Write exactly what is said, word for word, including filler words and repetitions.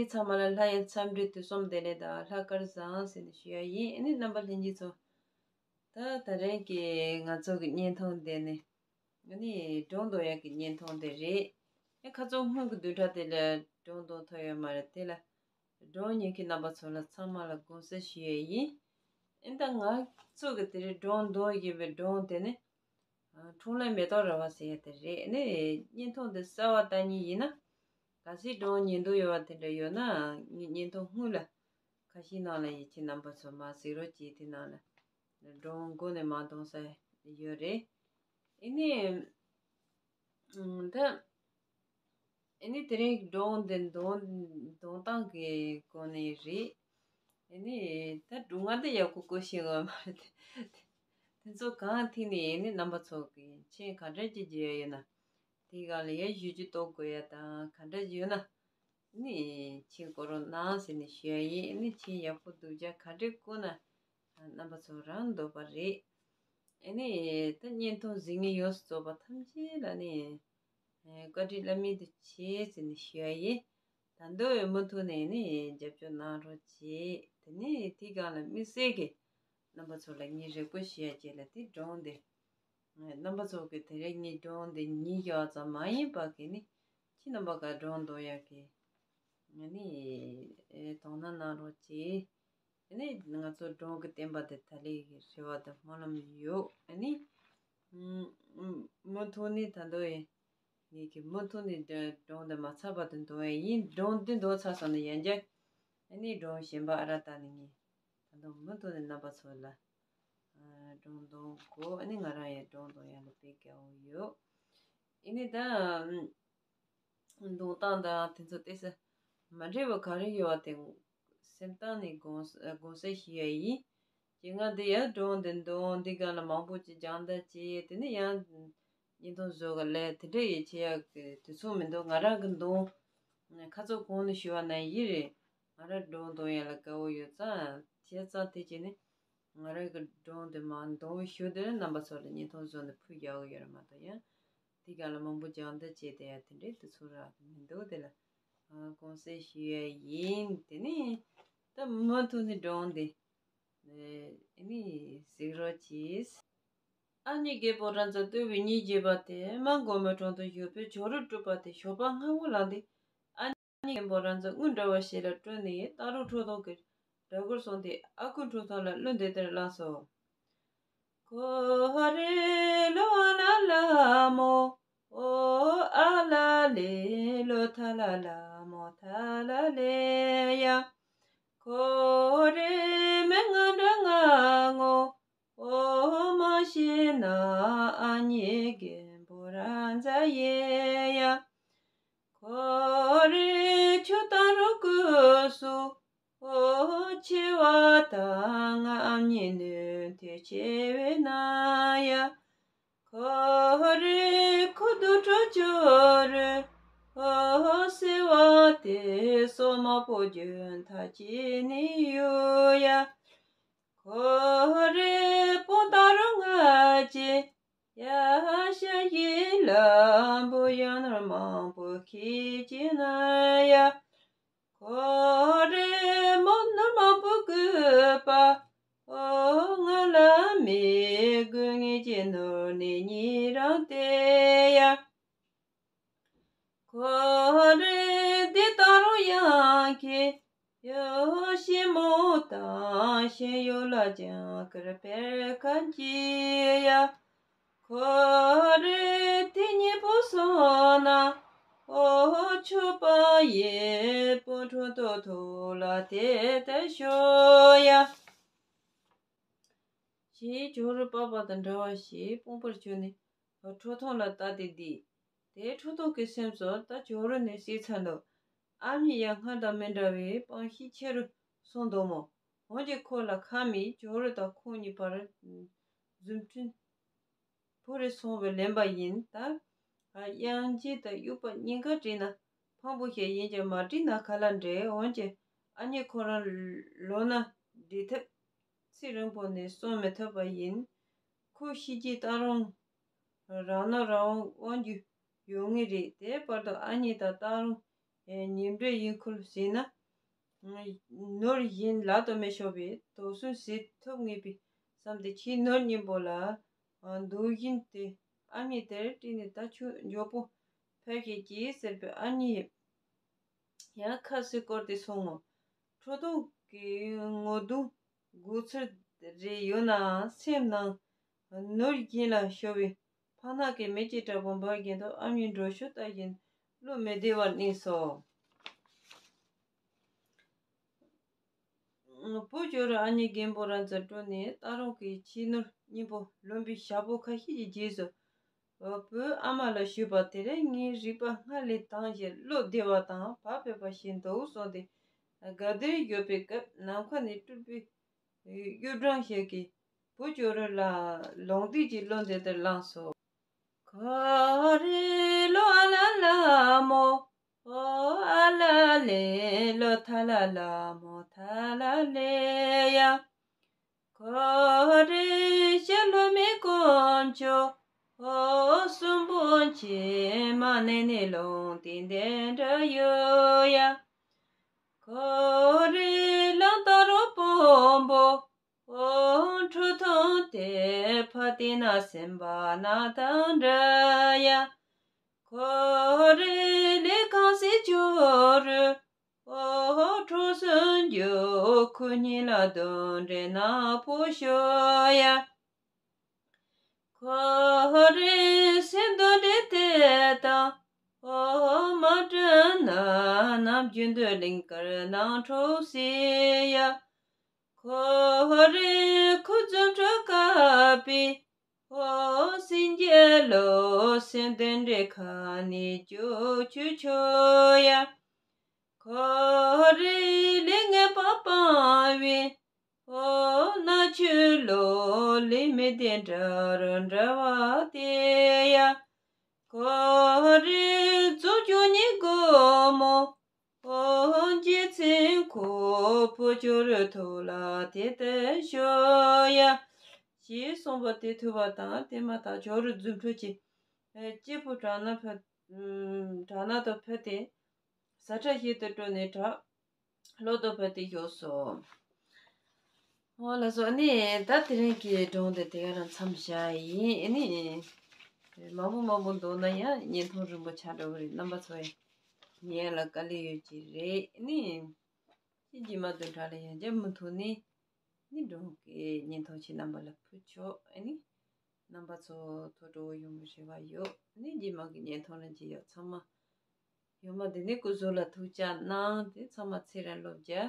ཚང་མ་ལ་སླར་ཡང་འཚམས་འདྲི་དུས་གསུམ་བདེ་ལེགས་དང་ལྷག་དཀར་བཟང་ཟེར་ནས་ཞུ་ཡ་ཡིན། ཨ་ནི་རྣམ་པ་ལྷན་རྒྱས་ཚོ། ད་ད་རེས་ཀྱི་ང་ཚོ་གི་བརྙན་ཐུང་དེ་ནི། ཨ་ནི་སྒྲུང་འདོན་ཡ་གི་བརྙན་ཐུང་དེ་རེད། ཨེ་ཁ་སང་སྔོན་གྱི་བདུན་ཕྲག་དེ་ལ་སྒྲུང་འདོན་ཐུབ་ཡོད་མ་རེད། དེ་ལ་སྒྲུང་ཉན་མཁན་རྣམ་པ་ཚོ་ལ་ཚང་མ་ལ་དགོངས་སེལ་ཞུ་ཡས་ཡིན། ཨེ་ད་ང་ཚོ་གི་དེ་རིང་སྒྲུང་འདོན་བཞིན་པའི་སྒྲུང་དེ་ནི། ཨ་འཁྲུངས་ལྷ་མེ་ཏོག་ར་བ་ཟེར་ཡ་དེ་རེད། ཨེ་ནི་བརྙན་ཐུང་འདི་གསར་བ་ལྟ་མཁན་ཡིན་ན། གལ་སྲིད་སྒྲུང་ཉན་འདོད་ཡོད་པ་དེ་འདྲ་ཡོད་ན། ངའི་བརྙན་ཐུང་སྔོན་ལ་ཁ་ཤས་ནང་ལ་ཡིད་ཆེས་རྣམ་པ་ཚོ་མར་གཟིགས་རོགས་གྱིས། དེ་ནང་ལ་སྒྲུང་མགོ་ནས་མར་འདོན་ས་ཡོད་རེད། ཨེ་ནི། ཨུམ། ད། ཨེ་ནི་དེ་རིང་སྒྲུང་འདི་འདོན་འདོན་སྟངས་ཀྱི་སྒོ་ནས་རེད། ཨེ་ནི་ད་སྒྲུང་ང་འདི་ཡག་པོ་བཀོད་ཤེས་ཀྱི་མ་རེད། དེ་ཚོ་གང་ཐད་ནས་ཨེ་ནི་རྣམ་པ་ཚོ་གིས་མཆན་ག་འདྲ་ཅིག་བརྗོད་ཡོད་ན། དེའི་སྒང་ལ་ཡང་ཞུ་རྒྱུ་གཏོང་དགོས་ཡ་དང་ག་འདྲ་ཡོད་ན། ནི་མཆན་བཀོད་རོགས་གནང་ཟེར་ནས་ཞུ་ཡ་ཡིན། ཨེ་ནི་མཆན་ཡག་པོ་སྡུག་ཅག་ག་འདྲས་བཀོད་ན་རྣམ་པ་ཚོ་རང་འདོད་པ་རེད། ཨེ་ནི་ད་བརྙན་ཐུང་གཟིགས་མཁན་ཡོངས་སུ་རྫོགས་པ་ཐམས་ཅད་ལ་ནི་བཀའ་དྲིན་བླ་མེད་དུ་ཆེ་ཟེར་ནས་ཞུ་ཡ་ཡིན། ད་དུང་མུ་མཐུད་ནས་ནི་རྒྱབ་སྐྱོར་གནང་རོགས་གྱིས། དེ་ནས་དེའི་སྒང་ལ་དམིགས་བསལ་གྱི་རྣམ་པ་ཚོ་ལ་ངས་རེ་སྐུལ་ཞུ་ཡ་བཅས་ལ་དེ་སྒྲུང་འདི། རྣམ་པ་ཚོ་གིས་དེ་རིང་ངའི་སྒྲུང་འདི་ཉན་བཞག་པ་ཙམ་མ་ཡིན་པ་གི་ནི། ཁྱེད་རྣམ་པ་ག་སྒྲུང་འདོན་ཡག་གི་ང་ནི་ཨེ་དོ་སྣང་གནང་རོགས་གྱིས། ཨེ་ནི་ང་ཚོ་སྒྲུང་གི་བསྟན་པ་དེ་ད་ལས་ཀྱི་རེ་བ་དང་སྨོན་ལམ་ཡོད། ཨེ་ནི་མུ་མཐུད་ནས་ད་དུང་ཨེ་ངེད་ཀྱི་མུ་མཐུད་ནས་སྒྲུང་འདི་མ་ཚར་བར་དུ་འདོན་ཡ་ཡིན། སྒྲུང་འདི་འདོན་ཚར་སོང་ན་ཡང་བསྐྱར་ཨེ་ནི་སྒྲུང་གཞན་པ་ཨ་ར་ད་ནི་ངས་ད་དུང་མུ་མཐུད་ནས་རྣམ་པ་ཚོ་ལ་སྒྲུང་འདོན་དགོས། ཨ་ནི་ང་རང་ཡང་སྒྲུང་འདོན་ཡག་ལ་དཔེ་དགའ་བོ་ཡོད། ཨ་ནི་ད་འདོན་སྟངས་དང་དེ་ཚོ་ཏོག་ཙམ་མ་འདྲེས་པ་ག་རེ་ཡོད་པ་དེ་སེམས་གཏིང་ནས་དགོངས་དགོངས་སེལ་ཞུ་ཡ་ཡིན། ཅེས་ང་འདི་ཡང་སྒྲུང་འདི་འདོན། འདི་སྒང་ལ་མང་པོ་ཅིག་སྦྱང་བརྡར་བྱས། དེ་ནས་ཡང་བརྙན་ཐུང་བཟོ་ག་ལས་དེ་འདྲ་ཡི་བྱེད་ཡག་གི་དུས་ཚོད་མི་འདུག་ང་རང་གི་འདོན་ཁ་ཚོ་གོང་ནས་ཞུ་བ་ནང་བཞིན་རེད། ང་རང་སྒྲུང་འདོན་ཡ་ལ་དགའ་བོ་ཡོད་ཙང་བྱས་ཙང་དེ་བྱས་ནས་ང་རང་གི་སྒྲུང་དེ་མར་འདོན་ཞུ་དེ་རྣམ་པ་ཚོ་ལ་བརྙན་ཐུང་བཟོ་ནས་ཕུལ་ཡག་ཡོད་རེད་མ་གཏོགས་ཡང་དེ་ག་ལ་མང་པོ་སྦྱང་བརྡར་བྱས་དེ་ཡ་དེ་འདྲའི་དུས་ཚོད་རག་གི་མི་འདུག་དེ་ལ་ཨ་དགོངས་སེལ་ཞུ་ཡ་ཡིན། དེ་ནས་ད་མུ་མཐུད་ནས་སྒྲུང་དེ་ཨེ་ནི་གཟིགས་རོགས་གྱིས། ཨ་མྱེས་རྒན་པོ་ར་མཛེས་བསྟོད་པའི་ཉིན་བརྗེད་པ་དེ། རྨ་དགོན་པའི་དྲུང་དུ་བཞུགས་པའི་ཇོ་རུ་སྤྲུལ་པ་དེ་ཞོགས་པ་སྔ་པོ་ལངས་ཏེ། ཨ་མྱེས་རྒན་པོ་ར་མཛེས་དངུལ་འདྲ་བ་ཞིག་ལ་སྤྲུལ་ནས་སྟག་རོང་ཁྲོ་ཐུང་གི་སྦྲ་གུར་སོང་སྟེ་ཨ་ཁུ་ཁྲོ་ཐུང་ལ་གླུ་འདི་ལྟར་བླངས་སོ། ཁོ་རེ་ལོ་ལ་ལ་མོ། ཨོ་ཨ་ལ་ལེ་ལོ་ཐ་ལ་ལ་མོ་ཐ་ལ་ལེ་ཡ། ཁོ་རེ་མི་ང་འདྲ་ང་ངོ་། ཨོ་མ་ཤེས་ན་ཨ་མྱེས་རྒན་པོ་ར་མཛེས་ཡེ་ཡ། ཁོ་རེ་ཆུ་དང་རུ་ཀུ་སུ། ཨོ་ཆེ་བ་དང་ཨ་མྱེས་ནུ་དེ་ཆེ་བེ་ན་ཡ། ཁོ་རེ་ཁུ་དུ་ཁྲོ་ཅོ་རུ། ཨོ་སེ་བ་དེ་སོ་མ་པོ་རྒྱུན་ཐ་ཅི་ནི་ཡོ་ཡ། ཁོ་རེ་པོ་ད་རུ་ང་ཅི། ཡ་ཤ་ཡི་ལམ་བུ་ཡང་ནོར་མང་པོ་ཁྱི་ཅི་ན་ཡ། ཁོ་རེ་མོ་ནོར་མང་པོ་གུ་པ། ཨོ་ང་ལ་མི་གུ་ངེ་ཅི་ནོར་ནི་ཉི་རང་དེ་ཡ། ཁོ་རེ་འདི་ད་རུང་ཡང་ཁྱི། ཡོ་ཤི་མོ་དང་ཤེས་ཡོ་ལ་ཅང་ཀར་པེར་ཁ་ཅི་ཡ། ཁོ་རེ་དེ་ཉིད་པོ་སོང་ན། ཨོ་ཆོ་པ་ཡེ་པོ་ཁྲོ་ཐུང་ཐོ་ལ་དེ་ལྟར་ཤོ་ཡ། ཞེས་ཇོ་རུ་པགས་པ་དང་འདྲ་བ་ཞིག་དཔུང་པར་གྱུར་ནས་ཁྲོ་ཐུང་ལ་བལྟས་ཏེ་བསྡད། དེ་ཁྲོ་ཐུང་གི་སེམས་སུ་ད་ཇོ་རུ་ནི་གཟིགས་ཚར་འདུག་ཨ་མྱེས་ཡང་སྔར་དང་མི་འདྲ་བའི་སྤང་ཤི་ཆེ་རུ་སོང་འདུག་མོད། འོན་ཀྱང་ཁོ་ལ་ཁ་མེད། ཇོ་རུ་དང་ཁོང་གཉིས་བར་རྫུ་འཕྲུལ་བུ་རེ་སོང་བའི་ལན་པ་ཡིན། ད་གཡང་འཛིན་དང་དབྱུག་པ་གཉིས་ཀ་བྲིས་ན་ཕངས་པོ་ཞིག་ཡིན་ཀྱང་མ་བྲིས་ན་ག་ལ་འགྲིག་འོན་ཀྱང་ཨ་མྱེས་ཁོ་རང་ལོ་ན་བགྲེས་ཐག་ཚད་རིང་པོ་ནས་སོང་མི་ཐུབ་པ་ཡིན། ཁོ་ཤི་རྗེས་སྟག་རོང་རང་ནོར་རང་དབང་དབང་རྒྱུ་ཡོང་ངེས་རེད། དེའི་བར་དུ་ཨ་མྱེས་དང་སྟག་རོང་ ཉེ་འབྲེལ་ཡིན་ཁུལ་བྱས་ན། ནོར་གཞན་ལག་ཏུ་མི་ཤོར་བའི་དོགས་ཟོན་བྱེད་ཐུབ་ངེས་པས་བསམ་སྟེ། ཁྱིའི་ནོར་སྙིང་པོ་ལ་འདོད་བཞིན་དུ་ཨ་མྱེས་དེར་སྤྲད་ནས། ད་ཁྱོད་མགྱོགས་པོ་ཕེབས་ཤིག་ཅེས་ཟེར་བས། ཨ་མྱེས་ཡང་ཁ་ཕྱིར་བསྐོར་ཏེ་སོང་ངོ་། ཁྲོ་ཐུང་གི་ངོ་གདོང་སྒུག་ཚུལ་རེ་ཡོད་ནའང་སེམས་ནང་ནོར་གཞན་ལ་ཤོར་བའི་ཕ་ནག་གི་མི་ཅིག་འདྲ་པོ་འབར་གྱིན་འདུག་ཨ་མྱེས་འགྲོ་ཤུལ་ལྟ་བཞིན་བློ་མི་བདེ་བར་གནས་སོ། བུ་ཅོ་རི་ཨ་མྱེས་རྒན་པོ་རང་ཚོར་སྤྲོད་ནས། རྟ་རོང་གི་ཁྱིའི་ནོར་སྙིང་པོ་ལོན་པའི་ཞག་པོ་ཁ་ཤས་ཀྱི་རྗེས་སུ། བུ་ཨ་མ་ལ་ཞུས་པ། དེ་རིང་ངའི་རིག་པ་སྔར་ལས་དྭངས་ཤིང་བློ་བདེ་བ་དང་བག་ཕེབས་པ་ཞིག་འདུག་གསུངས་ཏེ། དགའ་བདེར་ཡོད་པའི་སྐབས་ནམ་མཁའ་ནས་སྤྲུལ་པའི་གཡུ་སྦྲང་ཞིག་གིས་བུ་ཅོ་རི་ལ་ལུང་བསྟན་གྱི་གླུ་འདི་ལྟར་བླངས་སོ། ཁོ་རེ་ལོ་ཨ་ལ་ལ་མོ། ཨོ་ཨ་ལ་ལེ་ལོ། ཐ་ལ་ལ་མོ་ཐ་ལ་ལེ་ཡ། ཁོ་རེ་ཤ་ལོ་མི་དཀོན་མཆོག་ཨོ་གསུམ་པོ་ཆེ་མ་ནེ་ནེ་ལུང་བསྟན་དེ་འདྲ་ཡོད་ཡ། ཁོ་རེ་ལང་ཏོ་རོ་སྤོན་པོ། ཨོ་ཁྲོ་ཐུང་དེ་ཕ་དེ་ན་སེམས་པ་ན་དང་འདྲ་ཡ། ཁོ་རེ་ལེ་ཁང་སེ་ཅོ་རུ། ཨོ་ཁྲོ་སུན་ཇོ་ཁུ་ཉི་ལ་དོན་འདྲེ་ན་པོ་ཤོ་ཡ། ཁོ་རེ་སེ་དོན་འདྲེ་དེ་དང་། ཨོ་མ་དྲན་ན་ནམ་རྒྱུན་དུ་གླིང་དཀར་ནང་འཁྲུག་སེ་ཡ། ཁོ་རེ་ཁུ་རྫུ་འཕྲུལ་དཀའ་བའི། ཨོ་སེང་གེ་ལོ་སེ་དོན་འདྲེ་ཁ་ནི་ཅོ་ཆུ་ཆོ་ཡ། ཁོ་རེ་ལེ་ངན་པ་སྤང་བའི། ཨོ་ན་ཆུ་ལོ་ལེ་མི་དེ་འདྲ་རུ་འདྲ་བ་དེ་ཡ། ཁོ་རེ་རྫུ་ཆུ་ཉི་གོ་མོ། ཨོ་རྗེ་བཙུན་ཁོ་བོ་ཅོ་རུ་ཐོ་ལ་དེ་ལྟར་ཤོ་ཡ། ཞེས་གསུངས་པ་དེ་ཐོས་པ་དང་། དེ་མ་ཐག་ཇོ་རུ་རྫུ་འཕྲུལ་གྱིས་སྐྱེས་བུ་དྲག་སྣ་ཕུད་དྲག་སྣ་དང་ཕུད་དེ། ས་ཁྲ་ཞིག་ཏུ་སྤྲོ་ནས་བྲག་ལྷོ་དུ་ཕེབས་ཏེ་བཞུགས་སོ། འོ་ལགས་སོ། ཨ་ནི་ད་དེ་རིང་གི་སྒྲུང་དེ་དེ་ག་རང་མཚམས་བཞག་ཡིན། ཨ་ནི་མང་པོ་མང་པོ་འདུག་ན་ཡང་བརྙན་ཐུང་རིང་པོ་ཆགས་འགྲོ་གི་རེད། རྣམ་པ་ཚོ་ཡང་ཉན་ཡ་ལ་དཀའ་ལས་ཡོད་ཀྱི་རེད། ཨ་ནི་ཅི་རྗེས་མ་བདུན་ཕྲག་ལ་ཡང་བརྒྱབ་མི་ཐུབ་ནི། ནི་སྒྲུང་གི་བརྙན་ཐུང་ཞིག་རྣམ་པ་ལ་ཕུལ་ཆོག་ཨ་ནི་རྣམ་པ་ཚོ་ཐུགས་སྤྲོ་བོ་ཡོང་བའི་རེ་བ་ཡོད། ནི་རྗེས་མ་གི་བརྙན་ཐུང་ལ་མཇལ་ཡོང་། ཚང་མ་ཡོང་མ་འདི་ནི་སྐུ་གཟུགས་ལ་ཐུགས་ཅག་གནང་། དེ་ཚང་མ་ཚེ་རིང་ལོ་བརྒྱ།